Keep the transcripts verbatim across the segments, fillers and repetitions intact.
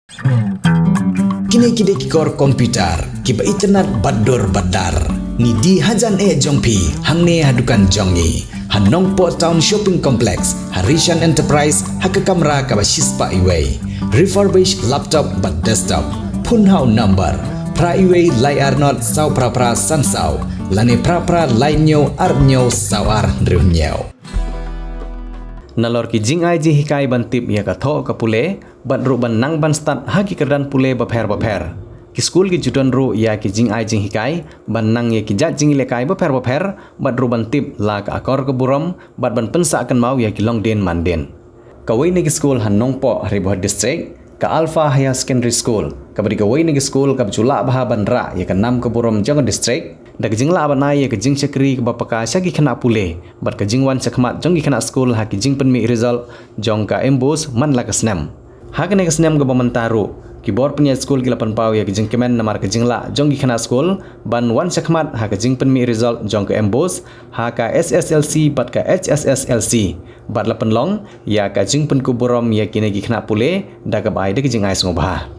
Kine ki dei ki kor computer kiba itynnad bad dur bad dar. Ngi die hajan eh jong phi hangne ha dukan jong ngi ha Nongpoh Town Shopping Complex, ha Rishan Enterprise, ha ka kamra kaba shispah iwei. Refurbished laptop bad desktop. Phone ha u number phra iwei lai ar not saw phra phra san saw, lane phra phra lai hynñiew ar hynñiew saw ar hynriew hynñiew. Nalor ki jingai jinghikai ban tip ïa ka thoh ka pule bad ruh ban nang ban stad ha ki kyrdan pule bapher bapher, ki skul ki ju don ruh ïa ki jingai jinghikai ban nang ïa ki jait jingïalehkai bapher bapher bad ruh ban tip la ka akor ka burom bad ban pynsah kynmaw ïa ki longdien mandien. Kawei na ki skul ha Nongpoh, Ri Bhoi District, ka Alpha Higher Secondary School, kaba dei kawei na ki skul kaba ju lah bha ban rah ïa ka nam ka burom jong ka district da ka jinglah ban ai ïa ka jingshakri kaba paka sha ki khynnah pule bad ka jingwan shakhmat jong ki khynnah skul ha ki jingpynmih result jong ka MBOSE man la ka snem. Ha kane ka snem kaba mynta ruh, ki bor pynïaid skul ki la pynpaw ïa ka jingkmen namar ka jinglah jong ki khynnah skul ban wan shakhmat ha ka jingpynmih result jong ka MBOSE ha ka SSLC bad ka HSSLC, bad la pynlong ïa ka jingpynkup burom ïa kine ki khynnah pule da kaba ai da ka jingai sngewbha.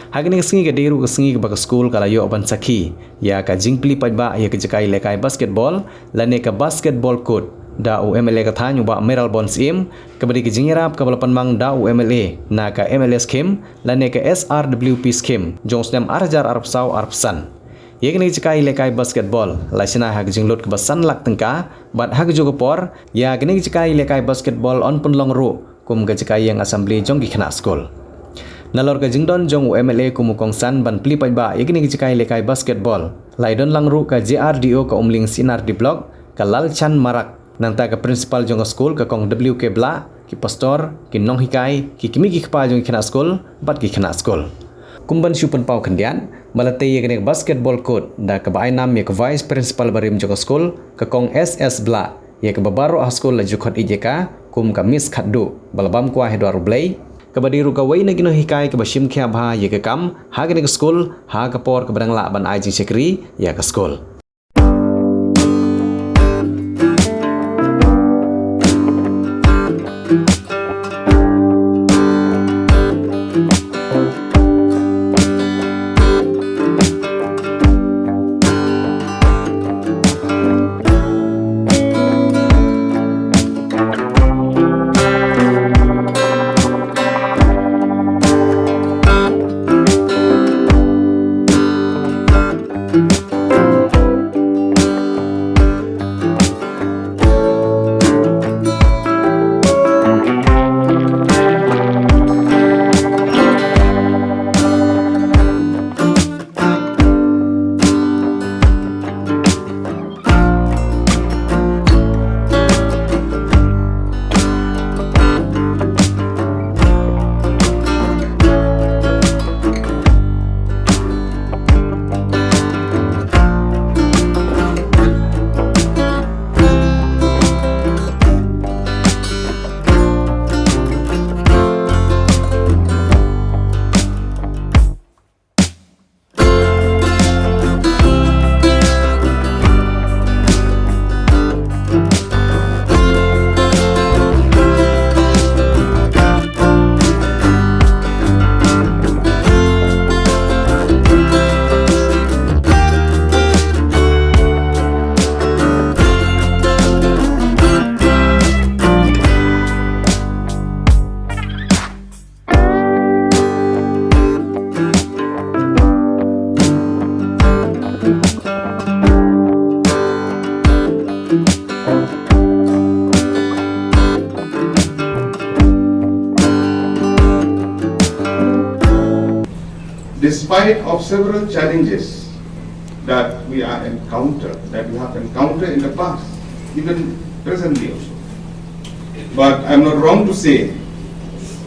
Ha kane ka sngi ka dei ruh ka sngi kaba ka skul ka la ïoh ban sakhi ïa ka jingplie paidbah ïa ka jaka ïalehkai basketball lane ka basketball court da u MLA ka thaiñ u Bah Mayralborn Syiem, kaba dei ka jingïarap kaba la pynmang da u MLA na ka MLA scheme lane ka SRWP scheme jong u snem ar hajar arphew saw arphew san. Ïa kane ka jaka ïalehkai basketball la shna ha ka jinglut kaba san lak tyngka bad ha kajuh ka por ïa kane ka jaka ïalehkai basketball yn pynlong ruh kum ka jaka ïeng assembly jong ki khynnah skul. Nalor ka jingdon jong u MLA kum u kongsan ban plie paidbah ïa kane ka jaka ïalehkai basketball, la ïadon lang ruh ka JRDO ka Umling C&RD Block, ka Lalchand Marak, nangta ka principal jong ka skul ka Kong W K Blah, ki pastor, ki nonghikai, ki kmie ki kpa jong ki khynnah skul bad ki khynnah skul. Kum ban shu pynpaw khyndiat, ba la tei ïa kane ka basketball court da kaba ai nam ïa ka vice principal barim jong ka skul ka Kong S S Blah, ïa kaba baroh ha skul la ju khot ïeit ïa ka kum ka Miss Khatduh ba la bam kwai ha dwar U Blei, kaba dei ruh kawei na ki nonghikai kaba shim khia bha ïa ka kam ha kane ka skul ha ka por kaba dang lah ban ai jingshakri ïa ka skul. Despite of several challenges that we are encounter, that we have encountered in the past, even presently also. But I'm not wrong to say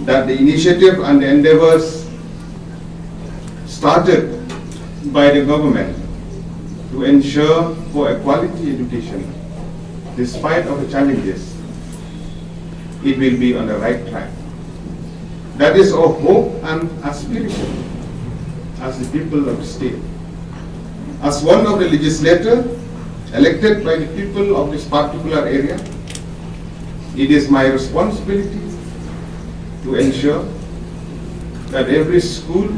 that the initiative and the endeavors started by the government to ensure for a quality education, despite of the challenges, it will be on the right track. That is our hope and aspiration as the people of the state. As one of the legislator elected by the people of this particular area, it is my responsibility to ensure that every school,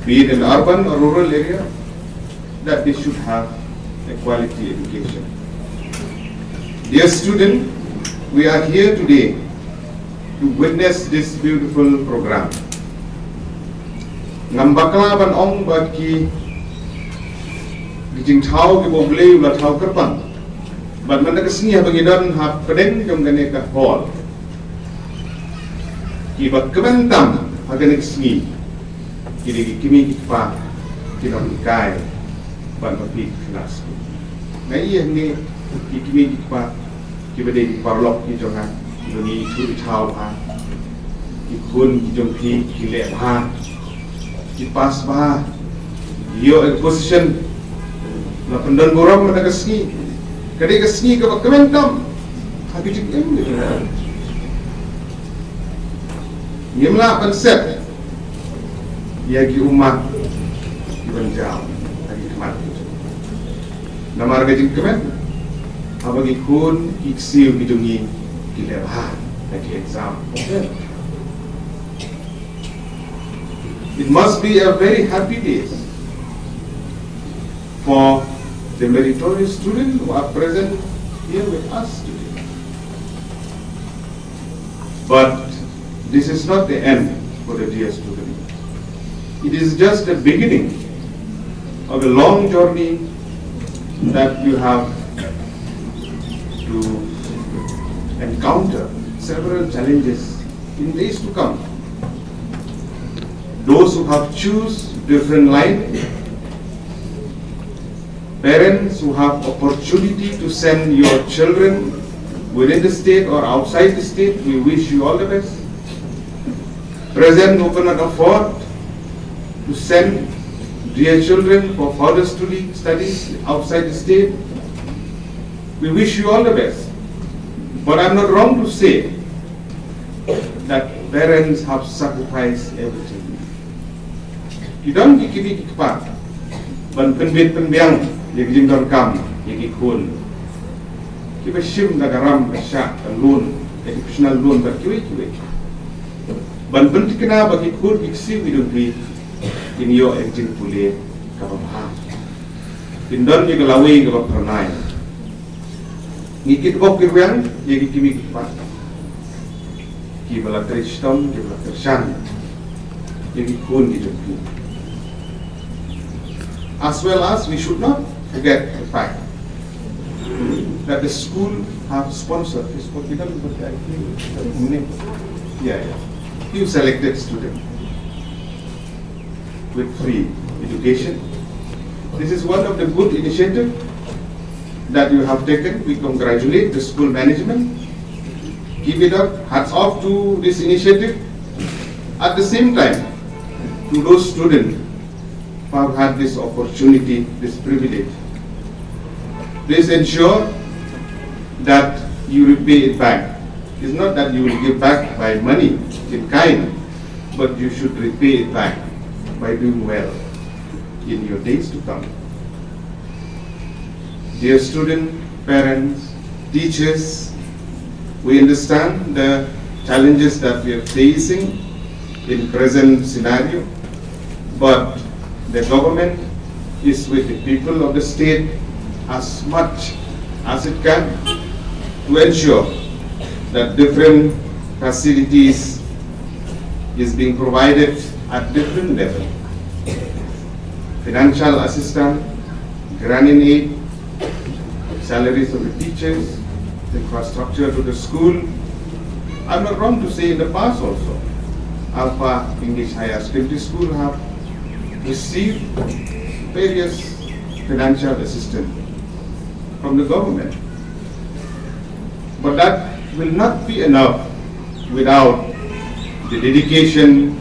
be it in urban or rural area, that they should have a quality education. Dear student, we are here today to witness this beautiful program. Ngam bakla ban ong ba ki ki jingthaw ki bawlei u la thaw kyrpang. Bad mynta ka sngi haba ngi don ha pdeng jong kane ka hall, kiba kmen tam ha kane ka sngi ki dei ki kmie ki kpa ki nonghikai ban pynbeit klas. Nga ïohi hangne ki kmie ki kpa kiba dei ki paralok ki jong nga, kiba ngi ithuh ithaw bha. Ki khun ki jong phi ki leh bha, ki pass bha, ïoh position, la pyndon burom mynta ka sngi. Ka dei ka sngi kaba kmen tam ha ki jingim ki jong nga. Ngim lah ban set ïa ki ummat kiban jaw ha ki khmat. Namar ka jingkmen haba ki khun ki ksiew ki jong ngi ki leh bha ha ki exam. It must be a very happy day for the meritorious students who are present here with us today. But this is not the end for the dear student. It is just the beginning of a long journey that you have to encounter several challenges in days to come. Those who have choose different line, parents who have opportunity to send your children within the state or outside the state, we wish you all the best. Present who cannot afford to send their children for further study, studies outside the state, we wish you all the best. But I'm not wrong to say that parents have sacrificed everything. Ki don ki kmie ki kpa ban pynbeit pynbiang ïa ki jingdonkam ïa ki khun. Kiba shim da ka ram ka shah, ka loan, ka educational loan bad kiwei kiwei. Ban pynthikna ba ki khun ki ksiew ki jong phi kin ïoh ïa ka jingpule kaba bha, kin don ïa ka lawei kaba phyrnai. Ngi kitbok kitrwiang ïa ki kmie ki kpa kiba la trei shitom, kiba la kyrshan ïa ki khun ki jong phi. As well as we should not forget the fact that the school have sponsored, is what we done, but I think, yeah, yeah, few selected students with free education. This is one of the good initiative that you have taken. We congratulate the school management. Keep it up. Hats off to this initiative. At the same time, to those students who have had this opportunity, this privilege, please ensure that you repay it back. It's not that you will give back by money in kind, but you should repay it back by doing well in your days to come. Dear student, parents, teachers, we understand the challenges that we are facing in present scenario, but the government is with the people of the state as much as it can to ensure that different facilities is being provided at different level. Financial assistance, grant in aid, salaries of the teachers, infrastructure to the school. I'm not wrong to say in the past also, Alpha English Higher Secondary School have received various financial assistance from the government. But that will not be enough without the dedication,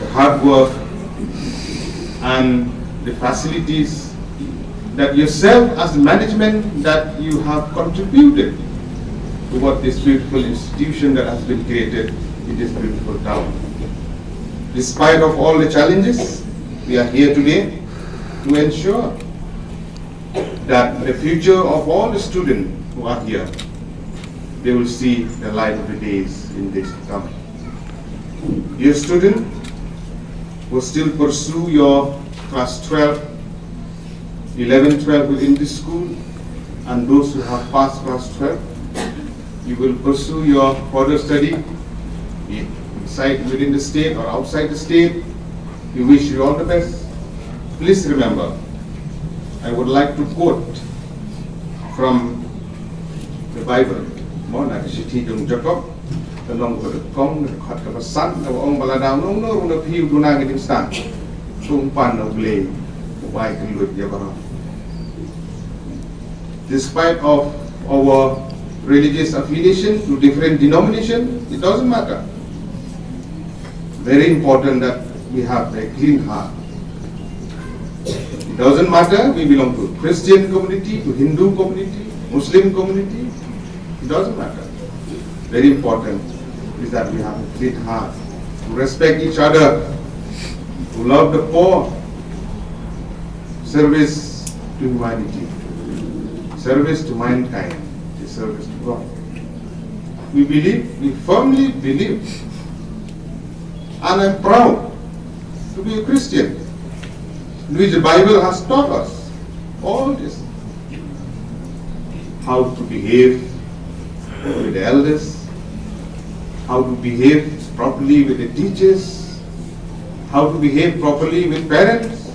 the hard work, and the facilities that yourself as the management that you have contributed toward this beautiful institution that has been created in this beautiful town. Despite of all the challenges, we are here today to ensure that the future of all the students who are here, they will see the light of the days in days to come. Dear student, will still pursue your class twelve, eleven, twelve within this school, and those who have passed class twelve, you will pursue your further study inside, within the state or outside the state. We wish you all the best. Please remember, I would like to quote from the Bible. Mo, na ka shithi jong Jakob, ka lynnong kaba kong, ka dkhot kaba san, kaba ong ba lada uno uno ruh na phi u duna ïa ka jingstad, to un pan na U Blei uba ai kylluid ïa baroh. Despite of our religious affiliation to different denomination, it doesn't matter. Very important that we have a clean heart. It doesn't matter we belong to Christian community, to Hindu community, Muslim community. It doesn't matter. Very important is that we have a clean heart, to respect each other, to love the poor, service to humanity, service to mankind, is service to God. We believe, we firmly believe, and I'm proud to be a Christian, which the Bible has taught us all this. How to behave with the elders, how to behave properly with the teachers, how to behave properly with parents.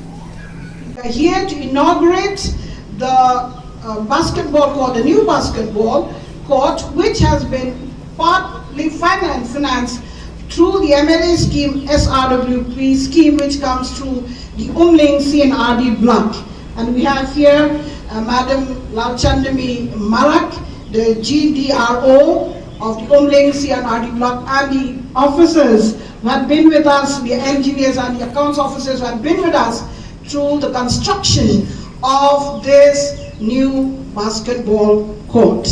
We're here to inaugurate the uh, basketball court, the new basketball court, which has been partly financed, financed through the M L A scheme, S R W P scheme, which comes through the Umling C and R D block. And we have here uh, Madam Lalchandami Marak, the G D R O of the Umling C and R D block, and the officers who had been with us, the engineers and the accounts officers who had been with us through the construction of this new basketball court.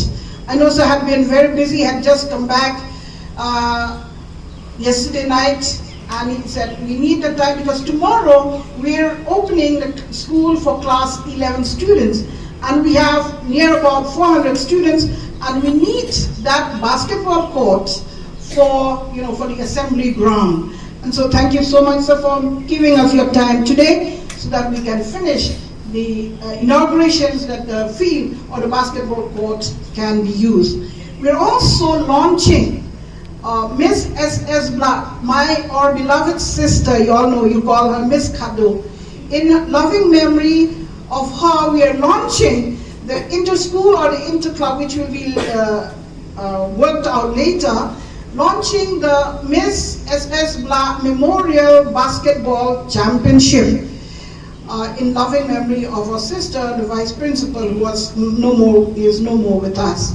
I know sir had been very busy, had just come back uh, yesterday night, and he said we need the time because tomorrow we're opening the school for class eleven students, and we have near about four hundred students, and we need that basketball court for, you know, for the assembly ground. And so thank you so much, sir, for giving us your time today so that we can finish the uh, inaugurations, that the field or the basketball court can be used. We're also launching uh, Miss S S Black, my or beloved sister, you all know, you call her Miss Kado. In loving memory of her, we are launching the inter-school or the inter-club, which will be uh, uh, worked out later, launching the Miss S S Black Memorial Basketball Championship. Uh, in loving memory of our sister, the vice principal, who was no more, is no more with us.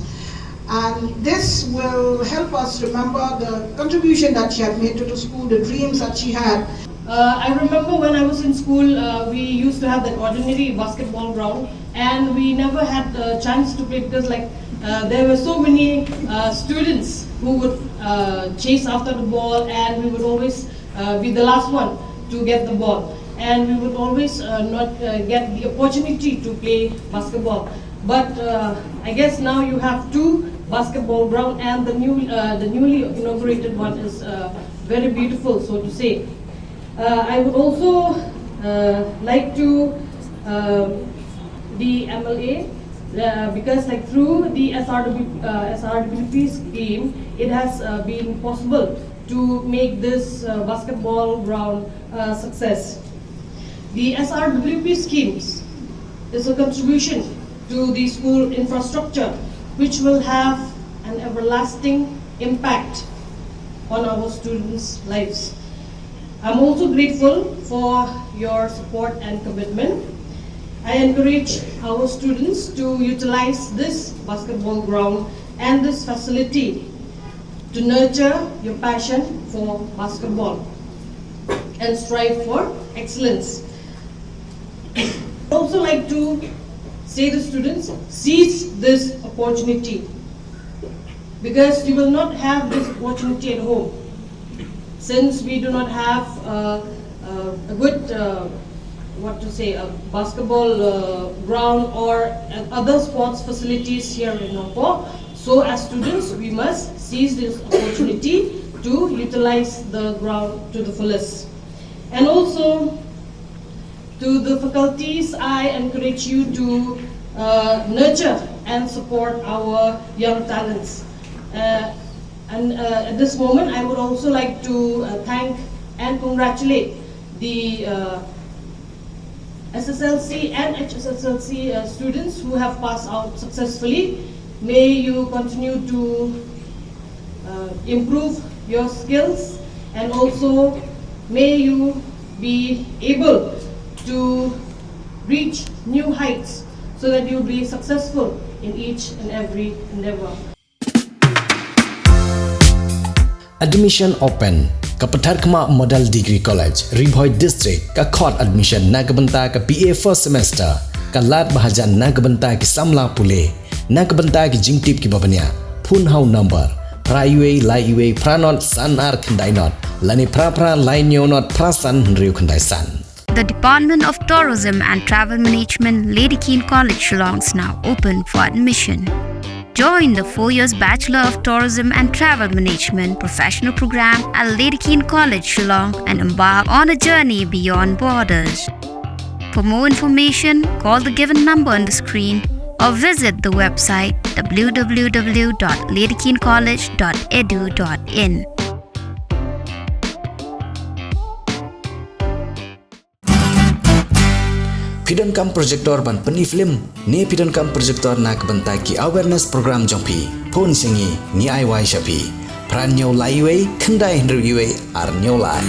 And this will help us remember the contribution that she had made to the school, the dreams that she had. Uh, I remember when I was in school, uh, we used to have that ordinary basketball ground, and we never had the chance to play because, like, uh, there were so many uh, students who would uh, chase after the ball, and we would always uh, be the last one to get the ball, and we would always uh, not uh, get the opportunity to play basketball. But uh, I guess now you have two basketball ground, and the new uh, the newly inaugurated one is uh, very beautiful, so to say. Uh, I would also uh, like to uh, the M L A uh, because, like, through the S R W, uh, S R W P scheme, it has uh, been possible to make this uh, basketball ground a success. The S R W P schemes is a contribution to the school infrastructure, which will have an everlasting impact on our students' lives. I'm also grateful for your support and commitment. I encourage our students to utilize this basketball ground and this facility to nurture your passion for basketball and strive for excellence. I'd also like to say to students, seize this opportunity because you will not have this opportunity at home. Since we do not have uh, uh, a good, uh, what to say, a basketball uh, ground or uh, other sports facilities here in Nongpoh, so as students, we must seize this opportunity to utilize the ground to the fullest. And also to the faculties, I encourage you to uh, nurture and support our young talents. Uh, and uh, at this moment, I would also like to uh, thank and congratulate the uh, S S L C and H S S L C uh, students who have passed out successfully. May you continue to uh, improve your skills, and also may you be able to reach new heights so that you'll be successful in each and every endeavor. Admission open. Ka Patharkhmah Model Degree College, Ri Bhoi District, ka khot admission na ka bynta ka B A first semester. Ka lad ba hajan na ka bynta ki samla pule. Na ka bynta ki jingtip kiba bniah, phone ha u number phra wei lai wei phra not san ar khyndai not lane phra phra lai hynñiew not phra san hynriew khyndai san. The Department of Tourism and Travel Management, Lady Keane College, Shillong is now open for admission. Join the four years Bachelor of Tourism and Travel Management professional program at Lady Keane College, Shillong, and embark on a journey beyond borders. For more information, call the given number on the screen or visit the website w w w dot lady keane college dot e d u dot in. Phi donkam projector ban pyni film ne phi donkam projector na ka bynta ki awareness program jong phi? Phone sha ngi, ngi ai wai sha phi. Phra hynñiew lai wei khyndai hynriew wei ar hynñiew lai.